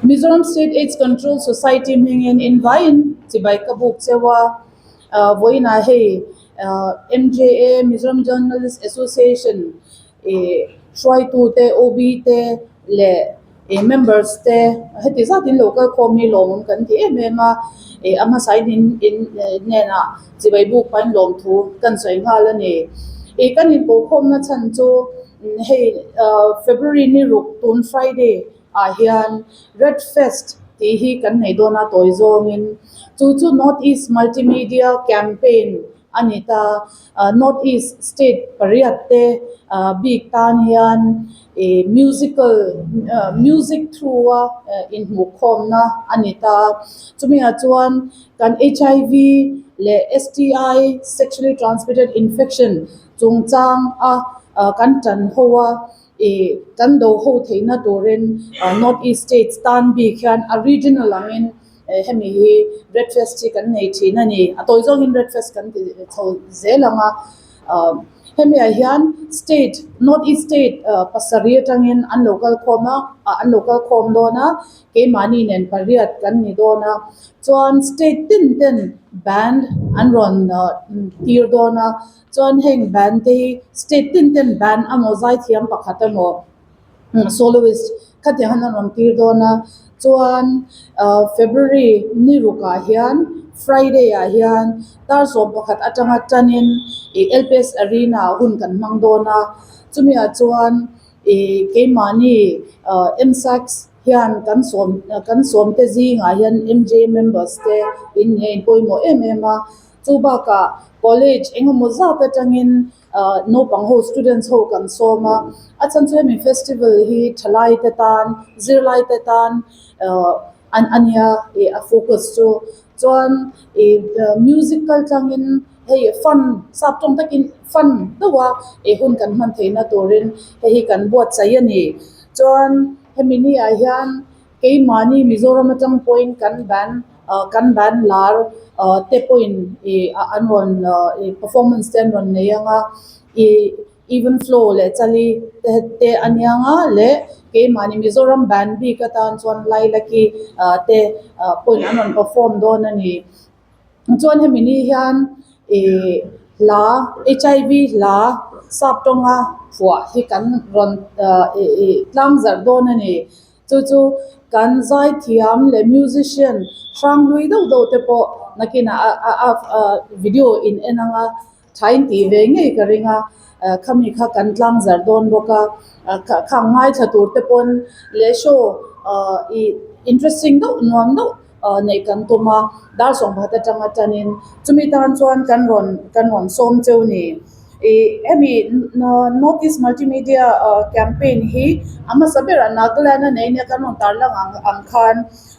Mizoram State Aids Control Society hmingin invaiin chibai ka buk cheu a, vawiinah hei MJA, Mizoram Journalist Association, ih hruaitute, OB te leh ih members te heti zatin lo kal khawm hi lawmawm kan ti em em a, ih a hmasain in in hnenah chibai buk pahin lawmthu kan sawi nghal a ni. Ih kan inpawhkhawmna chhan chu hei February ni ruk tun Friday ah hian Red Fest tih hi kan nei dawn a tawi zawngin chu chu North East Multimedia Campaign a ni ta. North East state pariat te bik tan hian ih musical music through a inhmuhkhawmna a ni ta. Chumi ah chuan kan HIV leh STI sexually transmitted infection chungchang a kan tan ho a. Ih kan do ho theihna turin North East States tan bik hian a regional angin hemi hi Red Fest hi kan nei thin a ni. A tawi zawngin Red Fest kan ti chho zel ang a. Hemi ah hian state North East State pasarih atangin an lo kal khawm a, an lo kal khawm dawn a, keimahni nen pariat kan ni dawn a. Chuan state tin ten band an rawn tir dawn a. Chuan heng band te hi state tin ten band amaw zaithiam pakhat emaw soloist khatiang han an rawn tir dawn a, chuan February ni rukah hian Friday ah hian dar 11 atanga tanin ih LPS Arena ah hun kan hmang dawn a, chumi ah chuan ih keimahni MSACS hian kan sawm kan sawm te zingah hian MJ members te in nge in pawimawh em em a. Chu bakah college engemaw zat atangin naupang ho students ho kan sawm a, a chhan chu hemi festival hi thalai te tan zirlai te tan an a nia ih a focus chu chuan ih music kal tlangin hei fun sap tawng takin fun deuh a ih hun kan hman theihna turin hei hi kan buatsaih a ni. Chuan hemi ni ah hian Keimahni Mizoram atang pawhin kan band kan band lar te pawhin ih an rawn ih performance te an rawn nei ang a, ih even flow leh chali te te a nia ang a leh keimahni Mizoram band bik atan chuan Lailaki te pawhin an rawn perform dawn a ni. Chuan hemi ni hian ih hla HIV hla sap tawnga phuah hi kan rawn ih ih tlang zarh dawn a ni. Chu chu kan zaithiam leh musician hrang hlui deuh deuh te pawh nakinah a a a video in en anga tha in tih ve ngei ka ring a, khami kha kan tlang zarh dawn bawk a, khang ngaithla tur te pawn leh show ih interesting deuh nuam deuh neih kan tum a, dar 11 atanga tanin chumi tan chuan kan rawn kan rawn sawm cheu ni. Ih hemi North East Multimedia campaign hi a hmasa berah Nagaland a nei nia kan rawn tarlang ang ang khan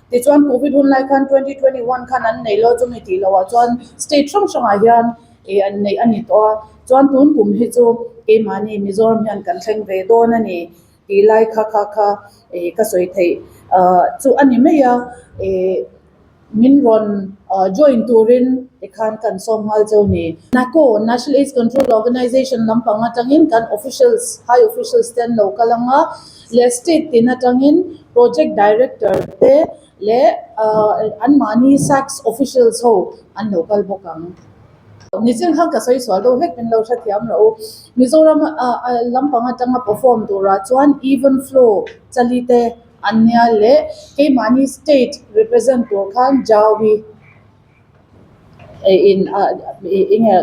tichuan Covid hun lai khan 2021 khan an nei lo chumi tih loh ah chuan state hrang hrangah hian ih an neih a ni tawh a chuan tun kum hi chu keimahni Mizoram hian kan thleng ve dawn a ni tih lai kha kha kha ih ka sawi theih ah chu a ni mai a ih. Min rawn join turin tikhan kan sawm nghal cheu ni. NACO, National AIDS Control Organization, lampang atangin kan officials, high officials te an lo kal ang a, leh state tin atangin project director te leh anmahni SACS officials ho an lo kal bawk ang. Nichin khan ka sawi sual deuh hlek min lo hrethiam rawh u. Mizoram lampang atanga perform turah chuan even flow chali te An nia leh keimahni state represent tur khan Jawi in enge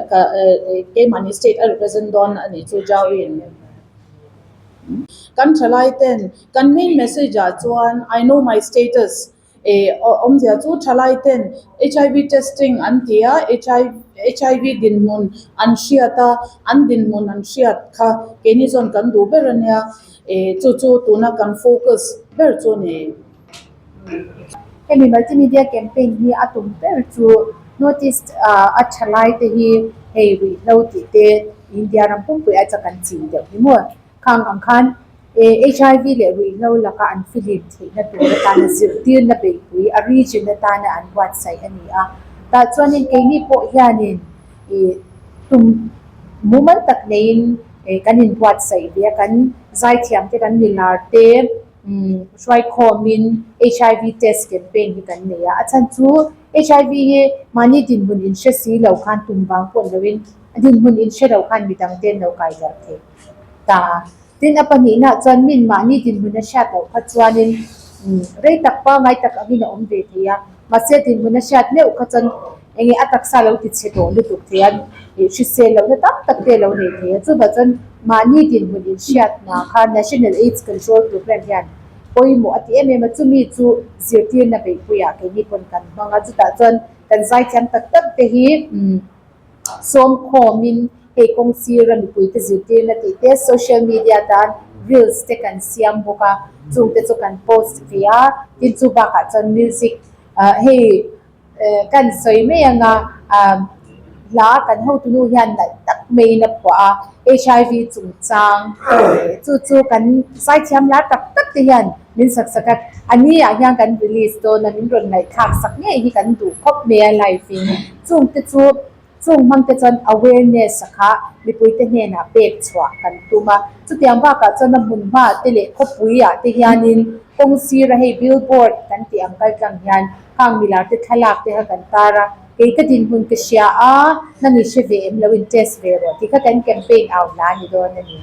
keimahni state a represent dawn a nih chu Jawi in. Kan thalai ten kan main message ah chuan I know my status awmzia chu thalai ten HIV testing an ti a, HIV dinhmun an hriat a, an dinhmun an hriat kha keini chuan kan duh ber a nia. Eh chu chu tuna kan focus ber chu a ni. Hemi multimedia campaign hi a tum ber chu North East a tha lai te hi hei ruihhlo tih te India ram pumpui a chak an chin deuh hi maw? Khang ang khan HIV leh ruihhlo laka an fihlim theihna tur atana zirtirna beihpui a region atana an buatsaih a ni a. Tah chuanin keini pawh hianin ih tum mumal tak neiin kan inbuatsaih ve a, kan zaithiam te, kan milar te. Hruai khawmin HIV test campaign hi kan nei a, a chhan chu HIV hi mahni dinhmun in hre si lo khan tum vang pawh loin dinhmun in hre lo khan midang te an lo kai darh thei ta a. Tin, a pahnihnaah chuan min mahni dinhmun a hriat loh kha chuanin rei tak pangai tak angin a awm ve thei a, mahse dinhmun a hriat meuh kha chuan enge a taksa lo ti chhe tawh lutuk thei a, hrisel lohna tam tak te a lo nei thei a, chuvah chuan mahni dinhmun inhriatna kha National AIDS Control Programme hian pawimawh a ti em em a, chumi chu zirtirna beihpuiah keini pawn kan hmang a, chutah chuan kan zaithiam tak tak te hi sawmkhawmin hei kawng sira mipuite zirtirna tih te social media tan reels te kan siam bawk a, chungte chu kan post ve a, tin chu bakah chuan music hei Kan sawi mai anga hla kan hotunu hian nalh tak maiin a phuah a, HIV chungchang chu chu kan zaithiam lar tak tak te hian min sak sak a, a ni ah hian kan release dawn a, min rawn ngaihthlak sak ngei hi kan duh khawp mai a live in, chung te chu chung hmang te chuan awareness a kha mipui te hnenah pek chhuah kan tum a, chutiang bakah chuan a hmun hma te leh khawpui ah te hianin kawng sira hei billboard kan tih ang kal tlang hian Khang milar te thlalak te kha kan tar a, kei ka dinhmun ka hria a, nang i hre ve em lo in test ve rawh tih kha kan campaign au hla a ni dawn a ni.